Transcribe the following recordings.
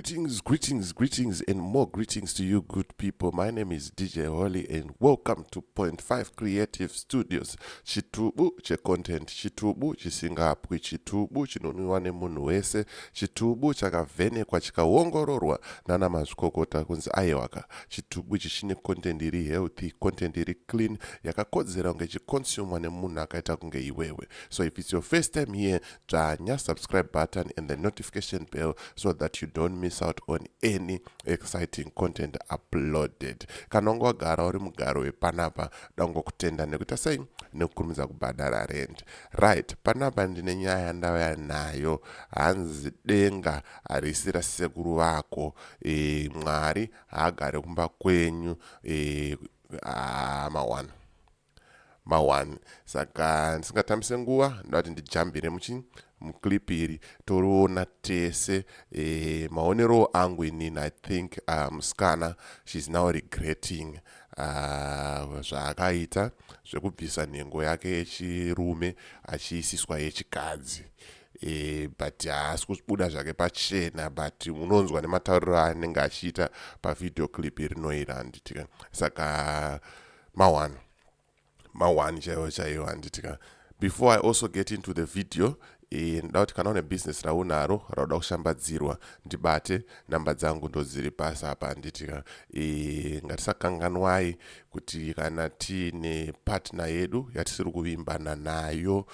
Greetings, greetings, greetings, and more greetings to you, good people. My name is DJ Holly, and welcome to Point 5 Creative Studios. Chitubu checontent, chitubu chisingapwi, chitubu chinonwiwa nemunhu wese, chitubu chakavhenekwa chikaongororwa nana mazvikokota kunzi aiwaka. Chitubu ichi chine content iri healthy, content iri clean, yakakodzera kunge ichiconsumwa nemunhu akaita kunge iwewe. So if it's your first time here, dzvanya subscribe button and the notification bell so that you don't miss out on any exciting content uploaded. Kana wanga wagara uri mugaro wepanapa, dangokutenda nekuita sei nekukurumidza kubhadhara rent. Right, panapa ndine nyaya yandauya nayo. Hanzi denga harisi rasekuru vako. Mwari haagare kumba kwenyu. Ma1 ma1. Saka ndisingatambise nguva, ndoda kuti ndijambire muchi muclip iri, toriona tese. Maonero angu inini, I think musikana, she's now regretting zvaakaita zvekubvisa nhengo yake yechirume achiisiswa yechikadzi. But haasi kubuda zvake pachena, but unonzwa nematauriro aanenge achiita pavideo clip rinoira, handitika? Saka ma1 ma1 chaiwo chaiwo, handitika? Before I also get into the video, ndoda kuti kana une business raunaro rauda kushambadzirwa, ndibate. Namba dzangu ndodziri pasi apa, handitika? Ngatisakanganwai kuti kana tiine partner yedu yatisiri kuvimbana nayo,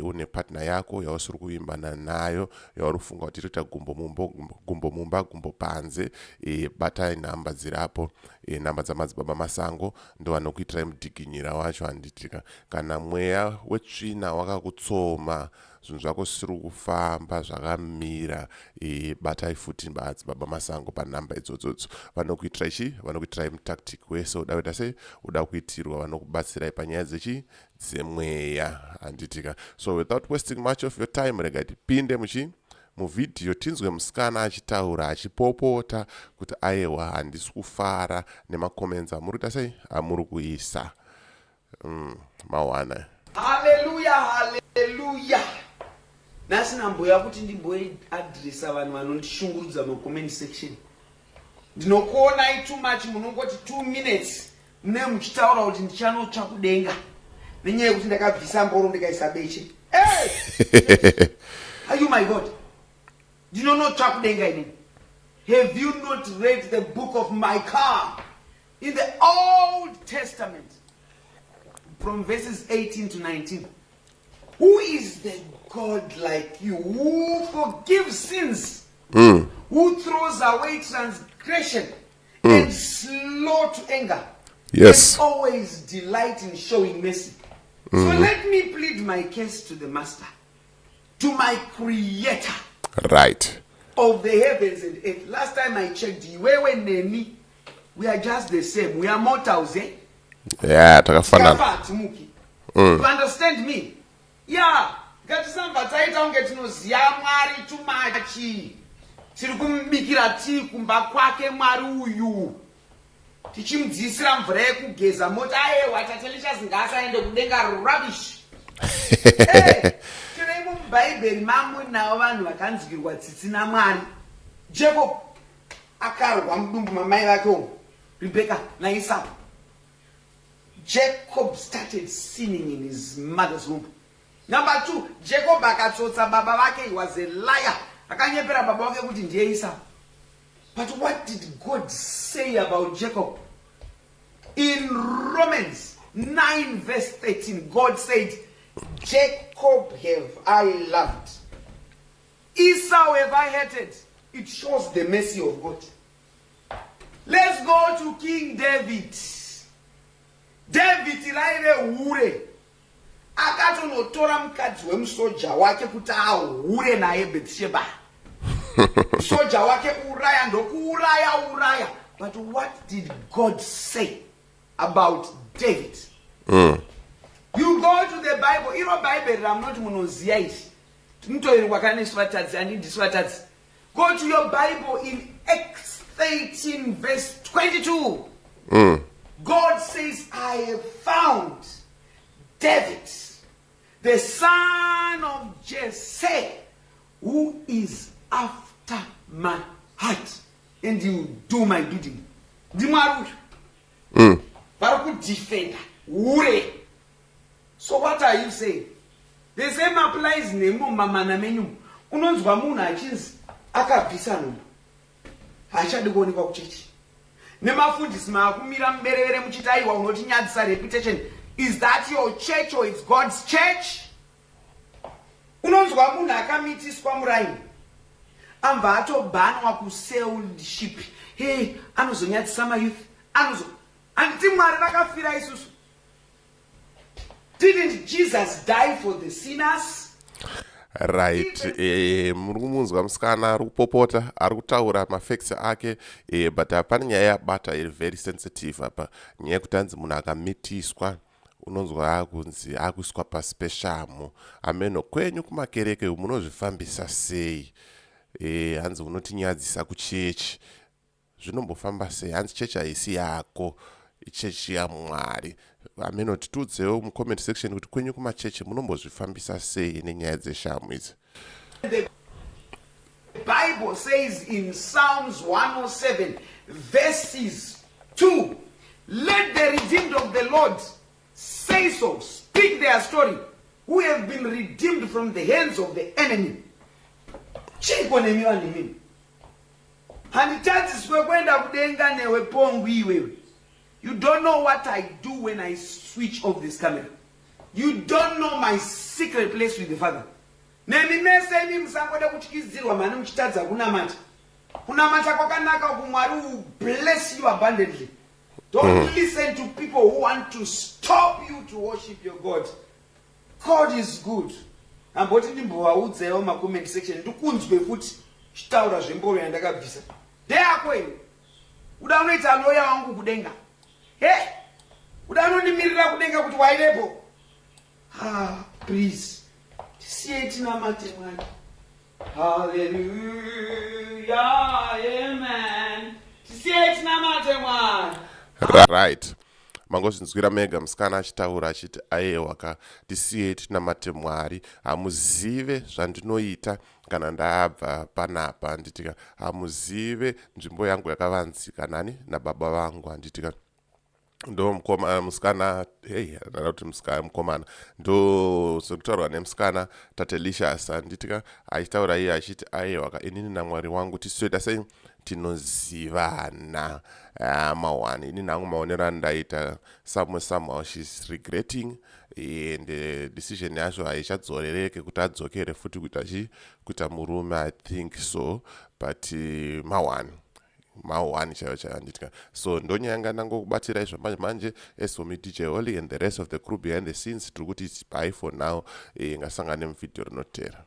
une partner yako yausiri kuvimbana nayo, yauri kufunga kuti iri kuita gumbo mumbo, gumbo mumba, gumbo panze, batai nhamba dzirapo, namba dzamadzibaba Masango, ndo vanokuitirai mudhiginyira wacho, handitika? Kana mweya wetsvina wakakutsoma, zvinhu zvako zvisiri kufamba zvakamira, batai futi madzibaba Masango panhamba idzodzodzo. Vanokuitirai chi? Vanokuitirai mutactic wese uda kuita sei, uda kuitirwa, vanokubatsirai panyaya dzechi dzemweya, handitika? So without wasting much of your time, rega tipinde muchi muvhidhiyo, tinzwe musikana achitaura achipopota kuti aiwa, handisi kufara nemacomments amuri kuita sei, amuri kuisa. Mawana. Haleluya, haleluya! Nhasi namboya kuti ndimboadresa vanhu vanondishungurudza macomment section. Ndinokuonai too much, munongoti 2 minutes mune muchitaura kuti ndichanotsva kudenga nenyaya yekuti ndakabvisa mboro ndikaisa beche. Hey! Are you my God? Ndinonotsva kudenga inini? Have you not read the book of Micah in the Old Testament, from verses 18 to 19? Who is the God like you, who forgives sins, who throws away transgression and slow to anger and always delight in showing mercy? So let me plead my case to the Master, to my Creator of the heavens and earth. Last time I checked, iwewe neni, we are just the same. We are mortals, eh? Yeah, takafanana. Tikafa hatimuki. You understand me? Yeah, ngatisambva taita kunge tinoziva Mwari too much. Tiri kumubikira tii kumba kwake Mwari uyu, tichimudziisira mvura yekugeza mota. Ayewa, Tatelicious ngaasaende kudenga. Rubbish. Hey, tirimo mubhaibheri mamwe navo vanhu vakanzwirwa tsitsi naMwari. Jacob akarwa mudumbu mamai vake umu, Rebecca naIsau. Jacob started sinning in his mother's womb. Number two, Jacob akatsotsa baba vake. He was a liar. Akanyepera baba vake kuti ndiye Esau. But what did God say about Jacob? In Romans 9 verse 13, God said, "Jacob have I loved, Esau have I hated." It shows the mercy of God. Let's go to King David. David raive hure, akatonotora mukadzi wemusoja wake kuti ahure naye, Bethsheba. Soja wake Uraya ndokuuraya Uraya. But what did God say about David? You go to the Bible, iro Bhaibheri ramunoti munoziva iri, tinotoverengwa kana nesu vatadzi, handindisi vatadzi. Go to your Bible in Acts 13 verse 22. God says, "I have found David, the son of Jesse, who is after my heart and you do my bidding. NdiMwari uyu vari kudefenda hure. So what are you saying? The same applies nemumamana menyu. Unonzwa munhu achinzi akabvisa nhumbu, haachadi kuonekwa kuchechi nemafundisi. Maakumira muberevere muchiti, "Aiwa, unotinyadzisa reputation." Is that your church or it's God's church? Unonzwa munhu akamitiswa muraini, ambva atobhanwa kucellship. He, anozonyadzisa mayouth, anozo. Handiti Mwari vakafira isusu? Didn't Jesus die for the sinners? Right, muri kumunzwa musikana ari kupopota, ari kutaura mafacts ake, but hapana nyaya yabata iri very sensitive apa, nyaya yekuti hanzi munhu akamitiswa unonzwa akunzi akuiswa pasi peshamu. Ameno kwenyu kumakereke munozvifambisa sei? Hanzi unotinyadzisa kuchechi. Zvinombofamba sei? Hanzi chechi haisi yako, ichechi yaMwari. Ameno, titiudzewo mucomment section kuti kwenyu kumachechi munombozvifambisa sei nenyaya dzeshamu idzi. The Bible says in Psalms 107, verses 2, "Let the redeemed of the Lord say so, speak their story, who have been redeemed from the hands of the enemy." Chiko nemi vanhu imimi, handitadziswe kuenda kudenga newe pongwi iwewe. You don't know what I do when I switch off this camera. You don't know my secret place with the Father. Nemi mese imi musangoda kutyidzirwa mhani muchitadza kunamata. Kunamata kwakanaka kuMwari will bless you abundantly. Don't listen to people who want to stop you to worship your God. God is good. Amboti ndimbovaudzewo macomment section, ndikunzwe futi chitaura zvemboro yandakabvisa. Ndeyako iwe. Uda unoita loya wangu kudenga? He, uda unondimirira kudenga kuti waivepo? Ah, please, tisiye tinamate Mwari. Haleluya, amen. Tisiye tinamate Mwari. Right, mangozvinzwira mega musikana achitaura achiti, "Aiwa ka, tisiyei tinamate Mwari. Hamuzive zvandinoita kana ndabva panapa." Handitika? Hamuzive nzvimbo yangu yakavanzika nani? Nababa vangu. Handitika? Ndo mukoma, musikana, hei, ndada kuti musikana, mukomana, ndo sekutaurwa nemusikana Tatelicious. Handitika? Achitaura iye achiti, "Aiwa ka, inini naMwari wangu tisoita sei? Tinozivana." Mawani, inini hangu maonero andaita, somewhere somehow she's regretting and decision yacho haichadzorereke kuti adzokere futi kuita chi, kuita murume. I think so, but mawani, mawani chaiyo chaiyo. Handitika? So ndonyaya yanga ndangokubatira izvo manje manje. As for me, DJ Holly, and the rest of the crew behind the scenes, tiri kuti bye for now. Ngasangane muvhidhiyo rinotera.